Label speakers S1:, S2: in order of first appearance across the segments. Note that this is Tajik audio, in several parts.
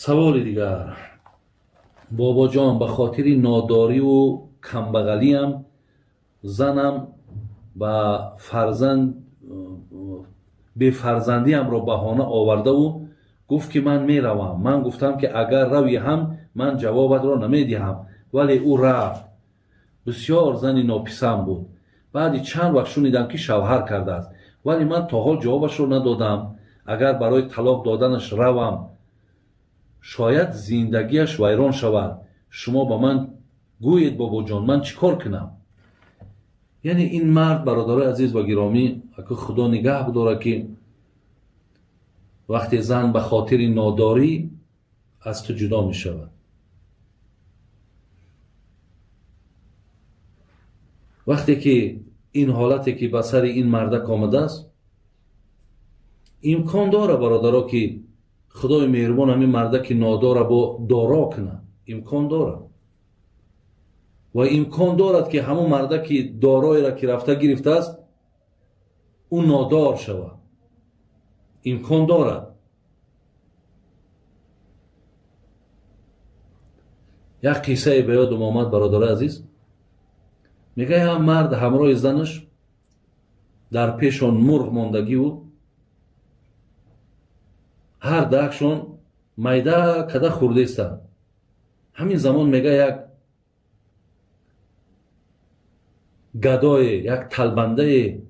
S1: Саволи дигар. Бобоҷон, ба хотири нодориву камбағалиам занам ба фарзанд бефарзандиамро баҳона овардаву гуфт, ки ман меравам. Ман гуфтам, ки агар равӣ ҳам, ман ҷавобатро намедиҳам, вале ӯ рафт. Бисёр зани нописанд буд. Баъди чанд вақт шунидам, ки шавҳар кардааст, вале ман то ҳол ҷавобашро надодам. Агар барои талоқ доданаш равам, шояд зиндагиаш вайрон шавад. Шумо ба ман гӯед, бобоҷон, ман чӣ кор кунам? Яъне ин мард, бародарои азиз ва гиромӣ, аку Худо нигаҳ бидорад, ки вақте зан ба хотири нодорӣ аз ту ҷудо мешавад, вақте ки ин ҳолате ки ба сари ин мардак омадааст, имкон дора, бародаро, ки Худои меҳрубон ҳамин мардаки нодора бо доро кунад. Имкон дорад ва имкон дорад, ки ҳамон мардаки дороеро, ки рафта гирифтааст, ӯ нодор шавад. Имкон дорад. Як қиссае ба ёдам омад, бародарои азиз. Мегӯяд, як мард ҳамроҳи занаш дар пешон мурғ мондагиву ҳар даакшон майда када хӯрдестанд. Ҳамин замон, мега, як гадое, як талбандае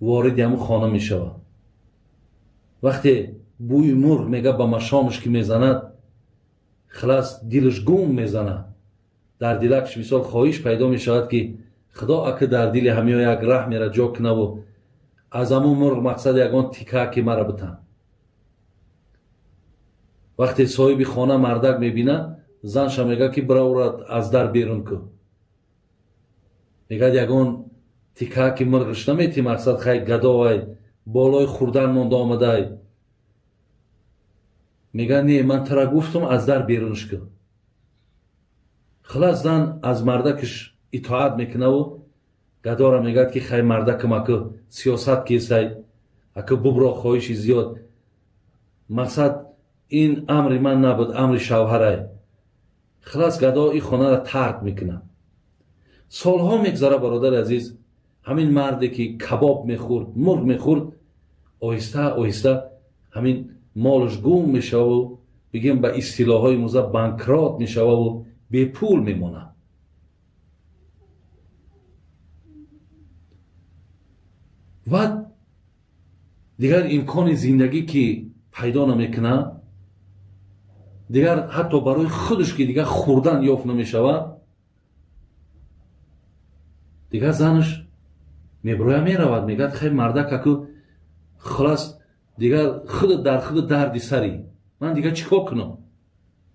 S1: вориди ҳамун хона мешавад. Вақте бӯи мурғ, мега, ба машомаш ки мезанад, хилас дилаш гум мезанад. Дар дилакш мисол хоҳиш пайдо мешавад, ки Худо ака дар дили ҳамиё як раҳмера ҷо кунаву аз ҳамун мурғ, мақсад, ягон тикаки мара битан. Вақте соҳиби хона мардак мебинад, занша мегӯяд, ки бира, ӯра аз дар берун кун. Мегӯяд, ягон тикаки мурғиш наметӣ, мақсад, хай гадовай, болои хӯрдан монда омадай. Мегӯяд, не, ман тура гуфтам, аз дар берунш кун. Хилас зан аз мардакаш итоат мекунаву гадора мегӯяд, ки хай, мардакам аку сиёсат кесай, аку бубро, хоҳиши зиёд, мақсад, ин амри ман набуд, амри шавҳарай. Хилас гадо ин хонаро тарк мекунад. Солҳо мегзара, бародари азиз. Ҳамин марде ки кабоб мехӯрд, мурғ мехӯрд, оҳиста оҳиста ҳамин молаш гум мешававу, бигем, ба истилоҳҳои муза банкрот мешававу бепул мемонад. Ва дигар имкони зиндагӣ ки пайдо намекунад, дигар ҳатто барои худаш ки дигар хӯрдан ёфт намешавад, дигар занаш меброя меравад, мегӯяд, хай, мардак аку хулас дигар худ дар худ дарди сарӣ, ман дигар чӣ кор кунам?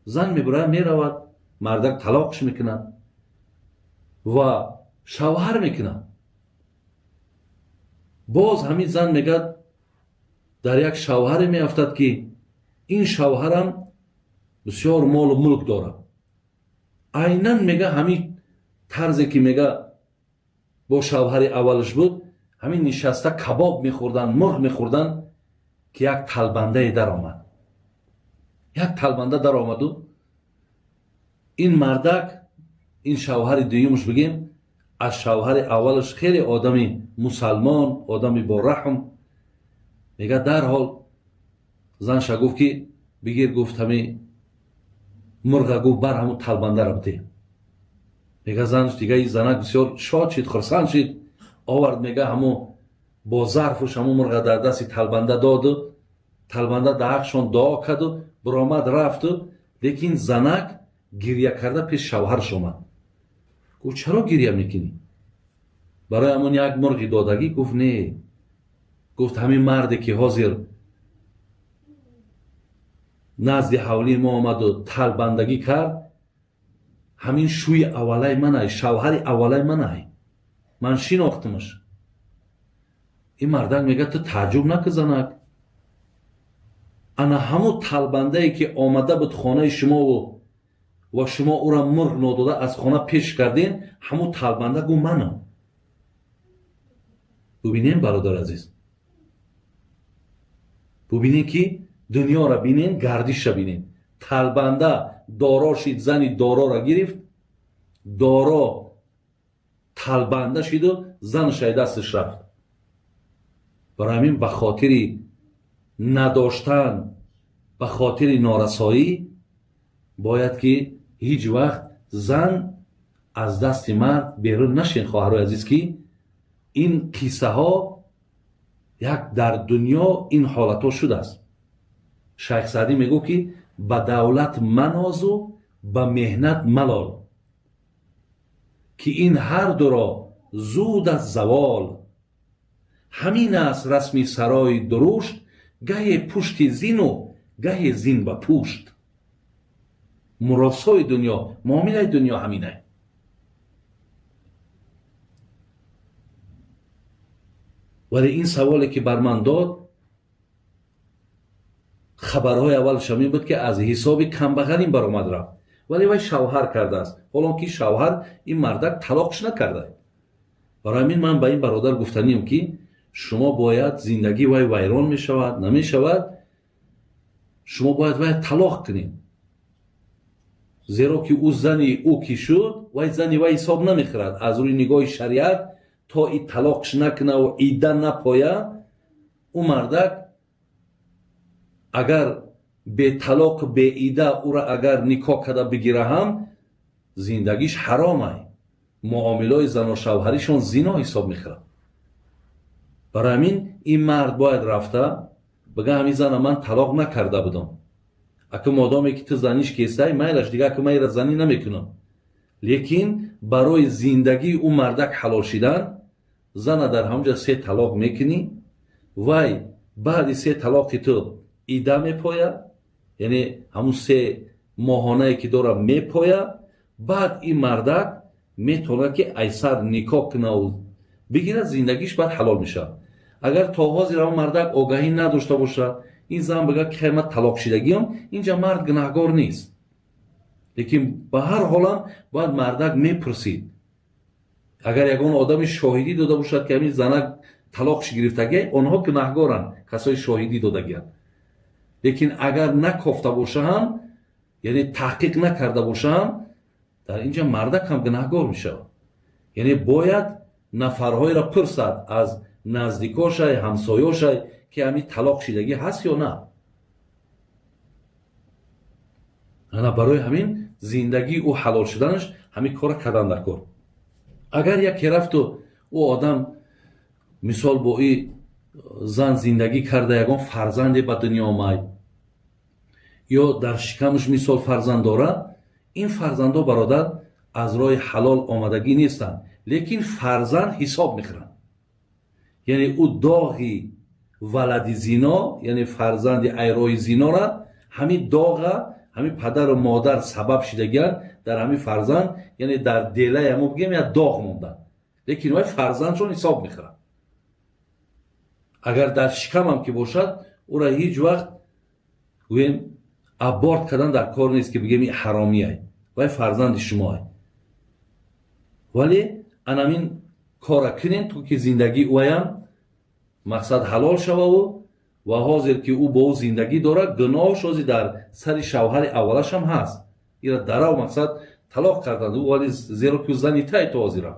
S1: Зан меброя меравад, мардак талоқш мекунад ва шавҳар мекунад. Боз ҳамин зан, мегӯяд, дар як шавҳаре меафтад, ки ин шавҳарам бисёр молу мулк дорад. Айнан, мега, ҳамин тарзе ки, мега, бо шавҳари аввалаш буд, ҳамин нишаста кабоб мехӯрданд, мурғ мехӯрданд, ки як талбандае даромад. Як талбанда даромаду ин мардак, ин шавҳари дуюмаш, бигем, аз шавҳари аввалаш хеле одами мусалмон, одами бораҳм. Мега, дарҳол занша гуфт, ки бигир, гуфт, ҳами мурға, гуфт, бар ҳамун талбандара бидеҳ. Мега, занш дига, и занак бисёр шод шид, хурсанд шид, овард, мега, ҳамун бо зарфуш ҳамун мурға дар дасти талбанда доду. Талбанда даҳақшон дуо карду биромад рафту. Лекин занак гирья карда пеш шавҳараш омад. Гуфт, чаро гирья мекунӣ? Барои ҳамон як мурғи додагӣ? Гуфт, не, гуфт, ҳамин марде ки ҳозир назди ҳавлии мо омаду талбандагӣ кард, ҳамин шӯи аввалаи манай, шавҳари аввалаи манай, ман шинохтимаш. Ин мардак мегӯяд, ту тааҷҷуб накӣ, занак, ана ҳамун талбандае ки омада буд хонаи шумову ва шумо ӯра мурғ нодода аз хона пеш кардем, ҳамун талбанда гу манам. Бубинем, бародар азиз, бубинем, ки дунёра бинем, гардишра бинем. Талбанда доро шид, зани дорора гирифт, доро талбанда шиду занаш ай дасташ рафт. Барои ҳамин ба хотири надоштан, ба хотири норасоӣ бояд ки ҳеҷ вақт зан аз дасти мард берун нашин. Хоҳарои азиз, ки ин қиссаҳо як дар дунё ин ҳолатҳо шудааст. Шайх Саъдӣ мегӯ ки ба давлат манозу ба меҳнат малол, ки ин ҳар дуро зуд аз завол. Ҳамин аст расми сарои дурушт, гаҳе пушти зину гаҳе зин ба пушт. Муросои дунё, муомилаи дунё ҳаминай. Вале ин саволе ки бар ман дод, хабарҳои аввалаш ҳамин буд ки аз ҳисоби камбағалин баромад рафт, вале вай шавҳар кардааст. Ҳолон ки шавҳар ин мардак талоқш накарда. Барои ҳамин ман ба ин бародар гуфтаниям ки шумо бояд зиндагии вай вайрон мешавад, намешавад, шумо бояд вай талоқ кунед, зеро ки ӯ зани ӯ ки шуд, вай зани вай ҳисоб намехӯрад. Аз рӯи нигоҳи шариат то и талоқш накунаву идда напоя, ӯ мардак агар беталоқ беида ӯра агар никоҳ карда бигира ҳам зиндагиш ҳаромай. Муомилаи зану шавҳаришон зино ҳисоб мехӯрад. Барои ҳамин ин мард бояд рафта бага ҳамин зана ман талоқ накарда будам, ака модоме ки ту заниш кестай майлаш, дига ака ман ира занӣ намекунам. Лекин барои зиндагии ӯ мардак ҳалол шидан зана дар ҳамонҷа 3 талоқ мекунӣ, вай баъди 3 талоқи ту ида мепоя, яъне ҳамун 3 моҳонае ки дора мепоя. Баъд ин мардак метавонад ки айсар никоҳ кунаву бигирад, зиндагиш баъд ҳалол мешавад. Агар то ҳозир ҳамон мардак огаҳӣ надошта бошад, ин зан бигӯяд ки хай ман талоқшидагиам, инҷа мард гунаҳгор нест. Лекин ба ҳар ҳолам бояд мардак мепурсид. Агар ягон одами шоҳидӣ дода бошад ки ҳамин занак талоқш гирифтагӣ, онҳо гунаҳгоранд, касои шоҳидӣ додагианд. Лекин агар накофта боша ҳам, яъне таҳқиқ накарда боша ҳам, дар инҷа мардак ҳам гунаҳгор мешавад. Яъне бояд нафарҳоеро пурсад аз наздикошай, ҳамсоёшай ки ҳамин талоқ шидагӣ ҳаст ё на. Ана барои ҳамин зиндагии ӯ ҳалол шуданаш ҳамин кора кардан дар кор. Агар яке рафту ӯ одам мисол бо и зан зиндагӣ карда, ягон фарзанде ба дунё омад ё дар шикамаш мисол фарзанд дорад, ин фарзандо бародар аз роҳи ҳалол омадагӣ нестанд, лекин фарзанд ҳисоб мехӯранд. Яъне ӯ доғи валади зино, яъне фарзанди айрои зинора, ҳамин доға ҳамин падару модар сабаб шидагианд дар ҳамин фарзанд, яъне дар делаи ҳамо бигем як доғ монданд, лекин вай фарзандшон ҳисоб мехӯрад. Агар дар шикамам ки бошад, ӯра ҳеҷ вақт гӯем аборт кардан дар кор нест ки бигем ин ҳаромиай, вай фарзанди шумоай. Вале анамин кора кунем то ки зиндагии ӯаям мақсад ҳалол шававу ва ҳозир ки ӯ бо ӯ зиндагӣ дорад, гуноҳш ҳозир дар сари шавҳари аввалашам ҳаст. Ира дарав мақсад талоқ карданд ӯ, вале зеро ки ӯ зани тай то ҳозира.